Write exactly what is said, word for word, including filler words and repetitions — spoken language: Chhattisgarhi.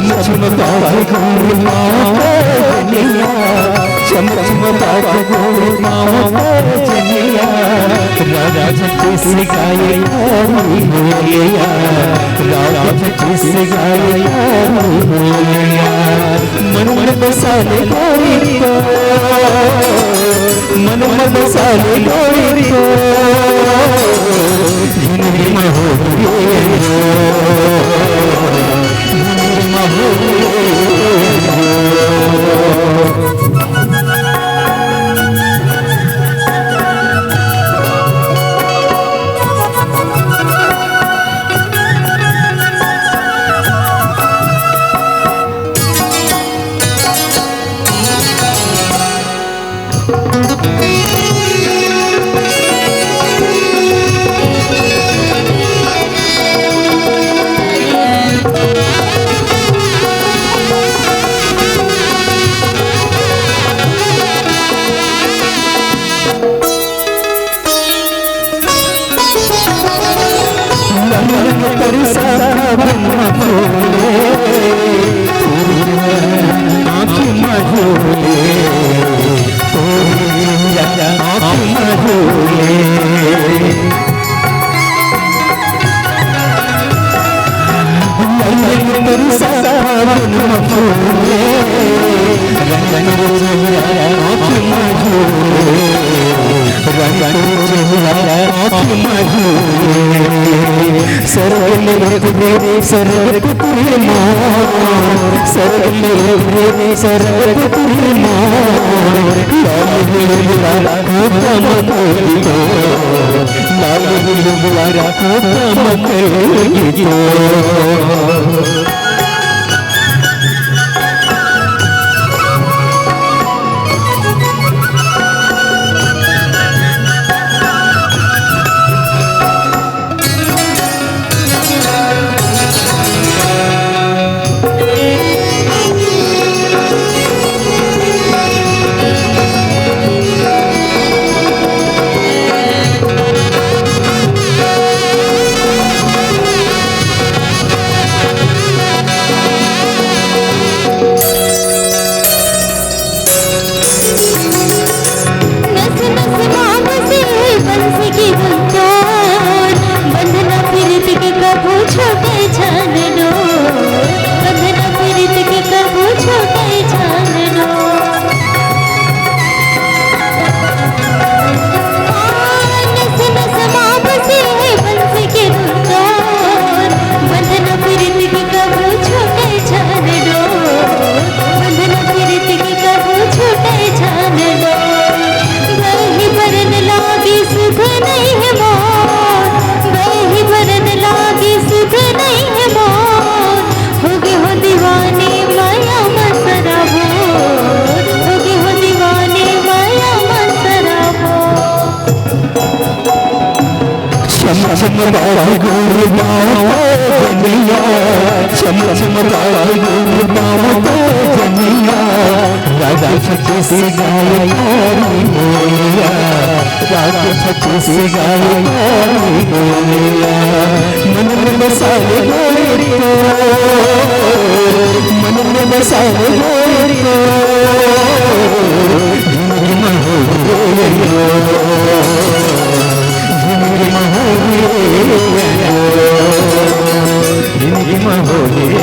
चमचम बाजे गोरी माँ पैजनिया, चमचम बाजे गोरी माँ पैजनिया, राधा झट से गाए कारी बोलिया, राधा झट से गाए कारी बोलिया। मन में बसा ले गोरी तो, मन में बसा ले गोरी तो, झिनझिन हो रे हो। सरग में उतरे, सरग उतरे माँ, सरग में उतरे, सरग उतरे माँ। लाल गुलाल होता मकर गीतो, लाल गुलाल होता मकर गीतो। नस नस मांग से बंस की धुन तोर, बंधना पीरित के कभू छूटे जान डोर, बंधना पीरित के कभू छूटे जान डोर। आ, नस नस मांग से बंस की धुन तोर, बंधना पीरित के कभू छूटे जान डोर, बंधना पीरित के कभू छूटे जान डोर। बही बरन लागे सुध नहीं है मोर, बही बरन लागे सुध नहीं है मोर। होगे हो दीवाने माया मा सराबोर, होगे हो दीवाने माया मा सराबोर। चम चम बाजे गोरी माँ पैजनिया, चम चम बाजे गोरी माँ पैजनिया। राधा झट से गाए कारी बोलिया, राधा झट से गाए कारी बोलिया। मन में बसा ले गोरी तो, मन में बसा ले गोरी तो। झिनझिन हो रे हो, झिनझिन हो रे हो, झिनझिन हो रे